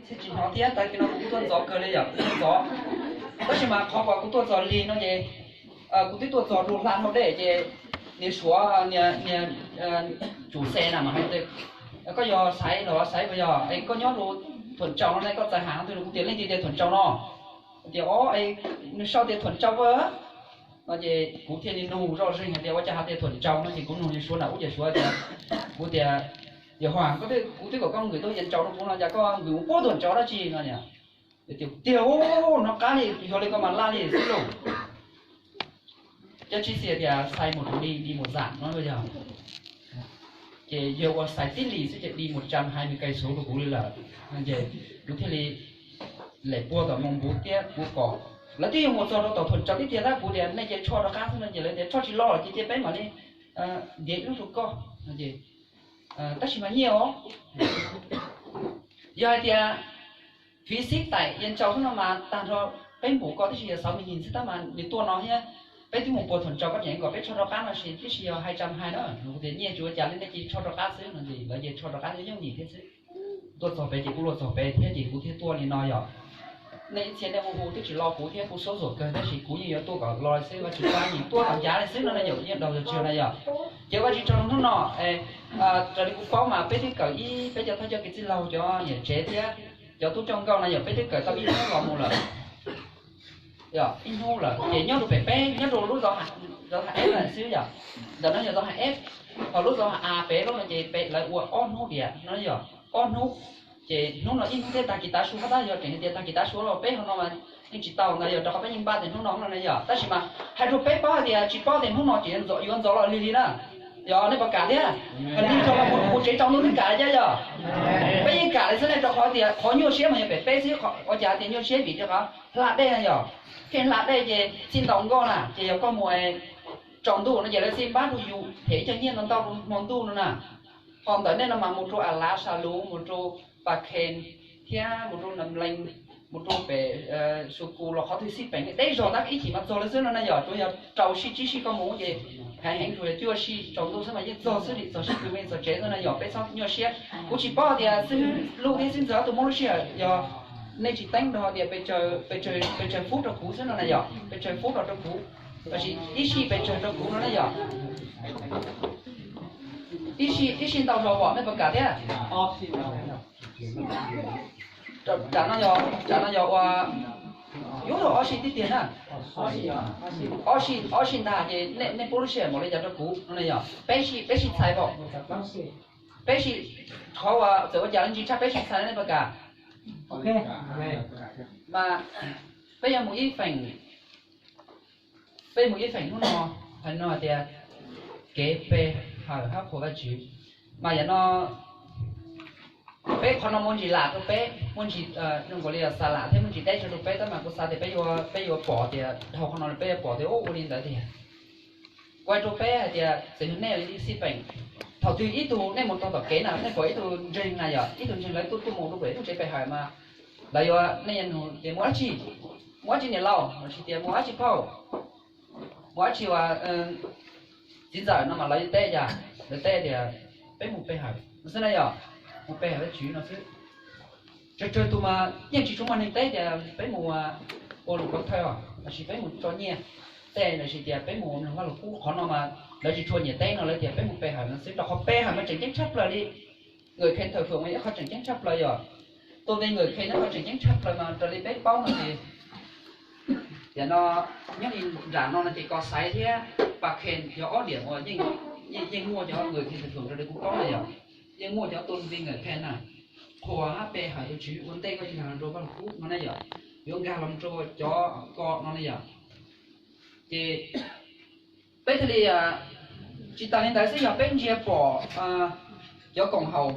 Tsis hnov thiab, tag kis no kuv tuaj ntxov kawg li yom, kuv tuaj ntxov. Tab sis mas qhov uas kuv tuaj txog lig no ces kuv twb tuaj txog rau hla hauv dej ces niag suav, niag tsum xe na mas hais tias, koj yog Xaiv los Xaiv puas yog? Es koj nyob rau Thuam Tsau no ne, koj txais ham twg? Kuv tias leej twg tias Thuam Tsau no? Tias o, nws sau tias Thuam Tsau no ces kuv thiaj li nug zoj zeeg hais tias ua cas hais tias Thuam Tsau no ces kuv nug niag suav na, ub, yawg suav tias, kuv tias, yawg Huas, kuv twb kom koj nkwm tau Thuam Tsau no, kuv no cas koj nkwm mus puag Thuam Tsau dab tsi no. Tias tiag, hnov qab li, yog li koj mas laj li xwb lauj. Cov tsis xav tias Xaiv mus rau đi, đi một dặm no yog. Ces yog ua Xaiv tib li xwb ces đi một trăm hai mươi cây số rau kuv li lawm. Ces kuv thiaj li lem puag tom Moos Npuv thiab kuv kom lawv twb yuav mus txog rau tom Thuam Tsau tib tiag tab kuv tias nej cia tshoj rov qab xwb no ces lawv tias tshoj tsis lo lawm ces cia peb mam li ntiav ib lub rau koj. Tab sis mas nyiaj os, yog hais tias phí ship tại Yên Châu xwb no mas tag nrho peb npaum ko tib si yog sáu mươi nghìn xwb tab mas nws tuaj no thiab peb twb mus puag Thuam Tsau koj tseem kom peb tshoj rov qab no ces tib si yog hai trăm hai na. Kuv tias nyiaj tsis ua cas li, nej cia tshoj rov qab xwb no ces lawv cia tshoj rov qab, yooj yim thiab xwb. Tuaj txog pem ces kuv luag txog pem thiab ces kuv thiaj tuaj li no yom. Nej ib txhia nej hu hu twb tsis lo kuv thiab, kuv sốt ruột kawg tab sis kuv yeej yuav tuaj kom lo xwb, Vajtswv pab yeej tuaj kom ncav li xwb no na yom, yeej daug yog tsis na yom. Ces Vajtswv tsaug hnub no, raws li kuv paub mas peb twb kawm ib peb cov thawj coj kev txwj laug cov niam tsev thiab cov tub coj nkauj na yom, peb twb kawm tau ib hnub los mus lawm. Ib hnub lawm ces nyob rau pem peb nyob rau lub zos Hav Eb lawm xwb yom. Ntawm no yog zos Hav Eb, ho lub zos Hav A pem lub no ces peb lawv ua ob hnub diam no yom, ob hnub. Ces hnub no ib hnub thiab tag kis tav su, hab tab yog tseem hais tias tag kis tav su los peb hauv no mas yeej tsis tau ntawd yog, rau qhov peb yeej npaj tias hnub no no na yom. Tab sis mas hais rau peb paub hais tias tsis paub tias hnub no ces yuav ntxov los lig li na. Yog nej puas kam thiab? Lig tso los mus tsev tsaus ntuj twb kam li thiab yom. Peb yeej kam li xwb ne, rau qhov tias qhov nyuaj siab mas yog pem peb xwb, ua cas tias nyuaj siab vim rau qhov hla dej na yom. Pheej hla dej ces txij ntaus nkoj na ces yog koj mus tsaus ntuj no ces lawv xij npab rau yus them ib co nyiaj ntau ntau rau hmo ntuj no na. Ho ntawm nej no mas mus rau A Lav, Sa Lus, mus rau Pa Khen thiab mus rau Nam Lees, mus rau pem Su Kus los qhov twg xij peem deb zog tab ib chim mas txog lawm xwb no na yom. Tsuas yog rau sij tsib sij koj mus ces heev heev tsuas yog cuaj sij tsaus ntuj xwb mas yeej txog xwb li, txog sij twg mas yeej txog tsev xwb na yom. Peb txhob nyuaj siab. Kuv tsis paub tias xib hwb Luj thiab xib hwb Ntxawm ob tug muab lub sij hawm, yog nej tsis teeb rau tias pes tsawg fub rau kuv xwb no na yom, pes tsawg fub rau rau kuv, tab sis ib sij pes tsawg rau kuv no na yom. Ib sij, ib sij ntau zog pom nej puas kam thiab. Tsam no yog, tsam no yog ua yuav luag ob sij tib tiag na. Ob sij, ob sij ntag ces nej pub lub sij hawm npaum li cas rau kuv no na yom. Peb sij, peb sij txhais pom. Peb sij, qhov uas txawm ua cas los ntsis tshaj peb sij txhais nej puas kam. Mas peb yuav mus ib feem, peb mus ib feem hnub no, hais no hais tias kev pe hawm hab qhuas Vajtswv. Mas yam no peb qhov no muaj ntsis lam rau peb, muaj ntsis zoo nkaus li xa lam thiab muaj ntsis deb tsawv rau peb, tab mas kuv xav tias peb yuav, peb yuav pom tias dhau qhov no peb yuav pom tias ua li ntawd tiag. Kuv hais rau peb hais tias txawm yog nej li xij peem, thaum twg ib tug nej mus txog tom kev na nej pom ib tug ntseeg na yom, ib tug ntseeg lawv tuaj tuaj mus rau pem ib lub tsev pe hawm mas lawv yuav, nej yuav nug tias mus dab tsi, mus dab tsi niam laus, los sis tias mus dab tsi phauj, mus dab tsi uas txiv ntxawm no mas lawv yuav teb cas? Lawv teb tias peb mus pe hawm no xwb na yom, mus pe hawm Vajtswv no xwb. Tsawg tsawg tus mas yeej tsis tshua muaj neeg teb tias peb mus ua lus kov thawj os, los sis peb mus tso nyiaj tej, los sis tias peb mus mloog Vaj Lug Kub. Qhov no mas lawv tsis tshua nyiam teb no, lawv tias peb mus pe hawm no xwb, rau qhov pe hawm mas tseem ceeb tshaj plaws li. Người Khmer thờ phượng mas ib qho tseem ceeb tshaj plaws yom. Tôn vinh người Khmer no qhov tseem ceeb tshaj plaws mas raws li peb paub no ces tiam no nyob li nram no no ces Kos Xaiv thiab Pas Khen yog ob điểm uas yeej muaj cov người Khmer thờ phượng raws li kuv paub na yom. Yeej muaj cov tôn vinh người Khmer na, qhuas hab pe hawm tus Tswv ua ntej koj yuav nkag los rau Vaj Lug Kub no na yom, yuav nkag los rau cov ko no na yom. Ces peb thiaj li, tsis tas li ntawd xwb, yog peb ntsia pom cov koom haum